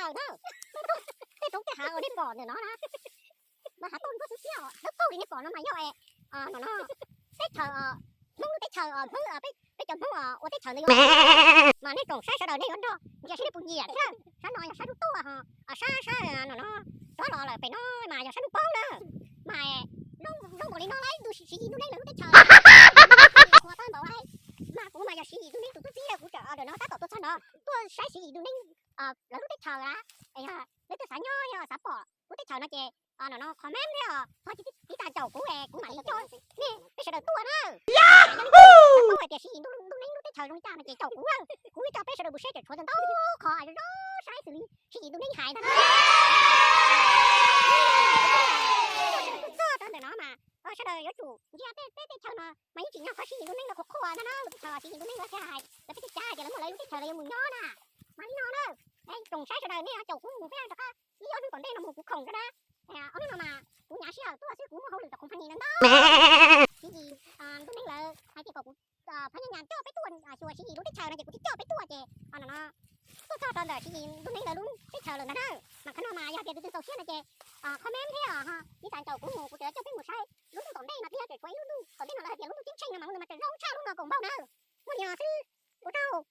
Tawm na, tej roob tej hav uas nej pom ntawm no na, mas hav tauj ntsuab xwb thiab os, dawb paug li nej pom no mas yog no no teb chaws, Hmoob lub teb chaws, Hmoob, peb cov Hmoob ua teb chaws ntawd yog, mas nej koom saib sawv daws nej yuav nrog ntsia seb nej puas nyiam thiab. Sab no yog sab ntsuj tuaj ho, sab, sab no no, rov los lawm pem no mas yog sab ntsuj poob na. Mas zoo npaum li no lawv tus Siv Yis Ntuj Neeb lawv lub teb chaws, qhuav tau npaum li. Mas kuv mas yog Siv Yis Ntuj Neeb tus tub txib, kuv tseem ntawm no tab tom tuaj txog no tuaj saib Siv Yis Ntuj Neeb lawv lub teb chaws na. Yog leej twg xav nyob yog xav pom lub teb chaws no ces no no comment thiab os, thov tiv tauj caum kuv es kuv mam li coj nej peb sawv daws tuaj na. Yog leej twg xav paub hais tias Siv Yis Ntuj Neeb lub teb chaws zoo li cas no ces caum kuv, kuv coj peb sawv daws mus saib tseem tshuav ntau qhov zoo saib xws li Siv Yis Ntuj Neeb hais ntag. Sawv daws tuaj txog rau ntawm no mas sawv daws yuav tsum ntsia tej teb chaws no mas yeej tsim nyog qhov Siv Yis Ntuj Neeb lawv qhuas qhuas ntag na, lub teb chaws Siv Yis Ntuj Neeb lawv thiaj hais, lawv thiaj cav hais tias lawv muaj lawv lub teb chaws lawv yuav mus nyob na. Mas li no na, koom saib sawv daws nej caum kuv mus peb rov qab ib ob hnub tom ntej no mus kuv khoom rau na. Ob hnub no mas kuv hnyav sij hawm tuaj xwb, kuv muaj hauj lwm tom company no ntau. Siv Yis Ntuj Neeb lawv hais tias kom kuv phaj nyaj nyas coj peb tuaj xyuas Siv Yis lub teb chaws no ces kuv thiaj coj peb tuaj ces no no tuaj txog rau ntawm Siv Yis Ntuj Neeb lawv lub teb chaws lawm ntag na. Mas qhov no mas yog tias tus twg txaus siab no ces comment thiab os, tiv tauj caum kuv mus kuv tseem coj peb mus saib lub ntuj tom ntej no thiab, tseem tshuav ib lub ntuj tom ntej no lawv hais tias lub ntuj ceeb tsheej no mas lub ntuj mas tseem zoo tshaj lub no kaum npaug na. Muaj li no xwb, ua tsaug.